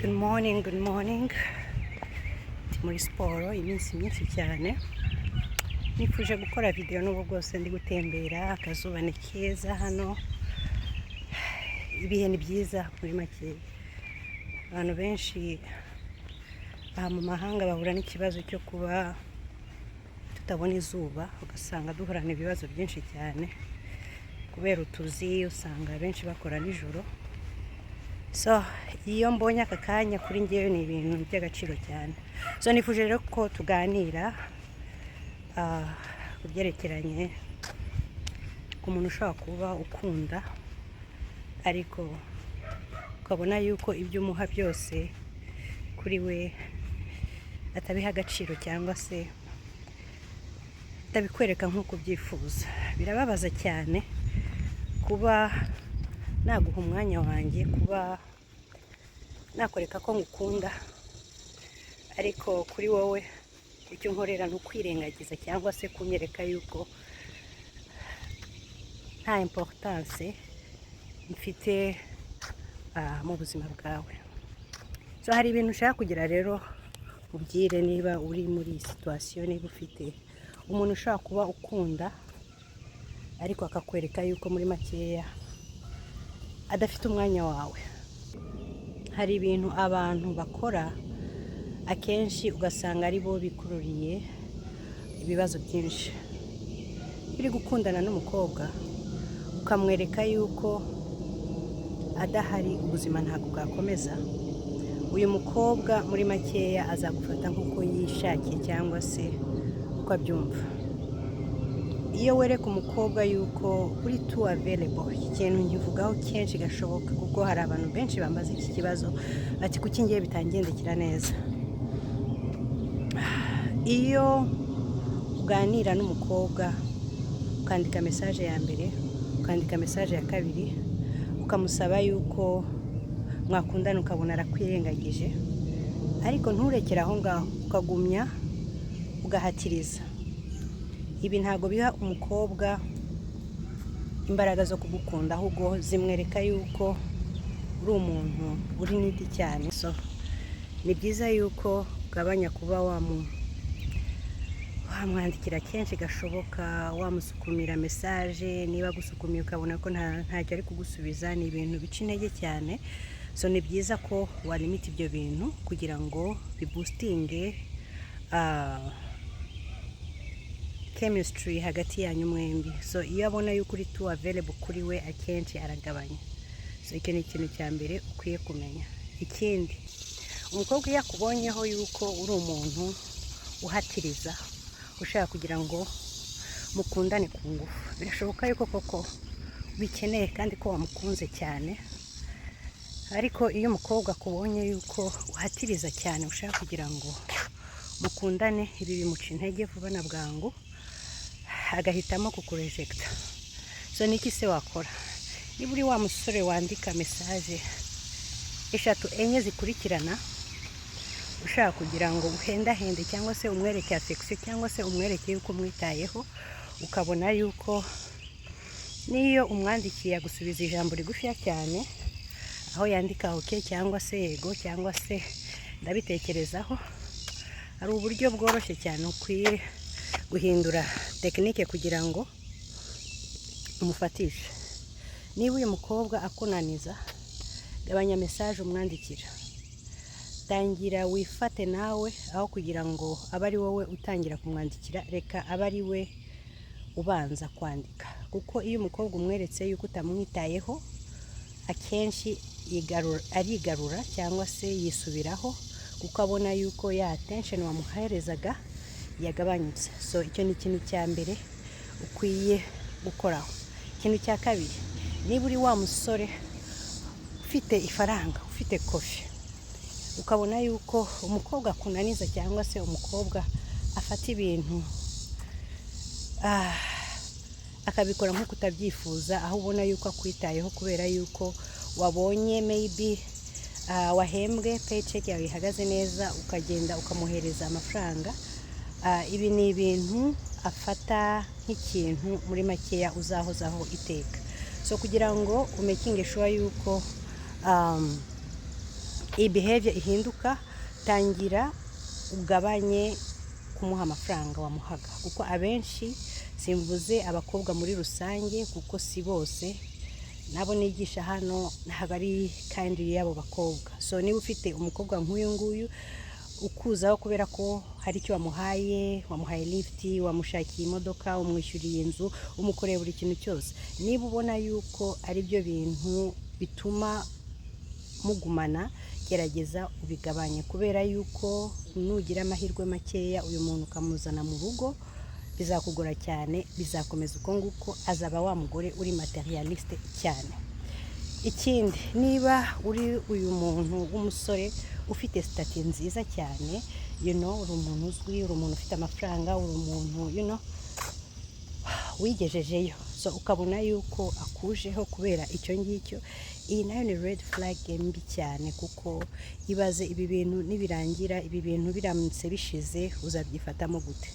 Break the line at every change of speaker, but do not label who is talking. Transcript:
Good morning, good morning. Ndi muri siporo iminsi myinshi cyane. Nifuje gukora video n'ubu bwose ndi gutembera, akazuba ni keza hano. Ibihe ni byiza muri make. Abantu benshi aha mu mahanga bahura n'ikibazo cyo kuba tutabona izuba, ugasanga duhorana ibibazo byinshi cyane kubera utuzi, usanga benshi bakora nijoro. So iyo mbonye aka kanya, kuri njyewe ni ibintu by'agaciro cyane. So nifuje rero ko tuganira ku byerekeranye ku muntu ushobora kuba ukunda, ariko ukabona yuko ibyo umuha byose kuri we atabiha agaciro cyangwa se atabikwereka nk'uko ubyifuza. Birababaza cyane kuba naguha umwanya wanjye, kuba nakwereka ko ngukunda, ariko kuri wowe icyo unkorera ni ukwirengagiza cyangwa se kunyereka yuko nta importance mfite mu buzima bwawe. So hari ibintu ushaka kugira rero ubwire niba uri muri iyi situation, niba ufite umuntu ushobora kuba ukunda ariko akakwereka yuko muri makeya adafite umwanya wawe. Hari ibintu abantu bakora akenshi ugasanga ari bo bikururiye ibibazo byinshi. Iyo uri gukundana n'umukobwa ukamwereka yuko adahari ubuzima ntabwo bwakomeza, uyu mukobwa muri makeya azagufata nk'uko yishakiye cyangwa se uko abyumva. Iyo wereka umukobwa yuko uri too available, iki kintu nkivugaho kenshi gashoboka kuko hari abantu benshi bambaza iki kibazo bati: "Kuki ngiye bitangendekera neza?" Iyo uganira n'umukobwa, ukandika message ya mbere, ukandika message ya kabiri, ukamusaba yuko mwakundana, ukabona arakwirengagije, ariko nturekere aho ngaho, ukagumya ugahatiriza, ibi ntabwo biha umukobwa imbaraga zo kugukunda, ahubwo zimwereka yuko uri umuntu uri needy cyane. So ni byiza yuko ugabanya kuba wamwandikira kenshi gashoboka, wamusukumira message. Niba agusukumiye ukabona ko ntacyo ari kugusubiza, ni ibintu bica intege cyane. So ni byiza ko walimita ibyo bintu kugira ngo biboostinge chemistry hagati yanyu mwembi. So iyo abona yuko uri too available kuri we, akenshi aragabanya. So icyo ni ikintu cya mbere ukwiye kumenya. Ikindi, umukobwa iyo akubonyeho yuko uri umuntu uhatiriza, ushaka kugira ngo mukundane ku ngufu, birashoboka yuko koko bikeneye kandi ko wamukunze cyane, ariko iyo umukobwa akubonye yuko uhatiriza cyane, ushaka kugira ngo mukundane, ibi bimuca intege vuba na bwangu, agahitamo kukurejecta. So niki se wakora niba uri wa musore wandika message eshatu, enye zikurikirana, ushaka kugira ngo uhendahende cyangwa se umwereke affection cyangwa se umwereke yuko umwitayeho, ukabona yuko n'iyo umwandikiye agusubiza ijambo rigufiya cyane, aho yandika "okay" cyangwa se "yego" cyangwa se "ndabitekerezaho"? Hari uburyo bworoshye cyane ukwiye guhindura technique kugira ngo umufatishe. Niba uyu mukobwa akunaniza, gabanya message umwandikira. Tangira wifate nawe, aho kugira ngo abe ari wowe utangira kumwandikira, reka abe ari we ubanza kwandika, kuko iyo umukobwa umweretse yuko utamwitayeho, akenshi arigarura cyangwa se yisubiraho, kuko abona yuko ya attention wamuherezaga yagabanyutse. So icyo ni ikintu cya mbere ukwiye gukoraho. Ikintu cya kabiri, niba uri wa musore ufite ifaranga, ufite kofi, ukabona yuko umukobwa akunaniza cyangwa se umukobwa afata ibintu akabikora nk'uko utabyifuza, aho ubona yuko akwitayeho kubera yuko wabonye maybe wahembwe, paycheck yawe ihagaze neza, ukagenda ukamuhereza amafaranga, ibi ni ibintu afata nk'ikintu muri makeya uzahozaho iteka. So kugira ngo umakinge sure yuko Iyi behavior ihinduka, tangira ugabanye kumuha amafaranga wamuhaga, kuko abenshi, simvuze abakobwa muri rusange kuko si bose, nabo nigisha hano ntabwo ari kind y'abo bakobwa. So niba ufite umukobwa nk'uyu nguyu ukuzaho kubera ko hari icyo wamuhaye, wamuhaye lift, wamushakiye imodoka, umwishyuriye inzu, umukoreye buri kintu cyose, niba ubona yuko ari byo bintu bituma mugumana, gerageza ubigabanye, kubera yuko nugira amahirwe makeya uyu muntu ukamuzana mu rugo, bizakugora cyane, bizakomeza uko nguko, azaba wa mugore uri materialiste cyane. Ikindi, niba uri uyu muntu w'umusore ufite status nziza cyane, uri umuntu uzwi, uri umuntu ufite amafaranga, uri umuntu wigejejeyo, so ukabona yuko akujeho kubera icyo ngicyo, iyi nayo ni red flag mbi cyane, kuko ibaze ibi bintu nibirangira, ibi bintu biramutse bishize, uzabyifatamo gute?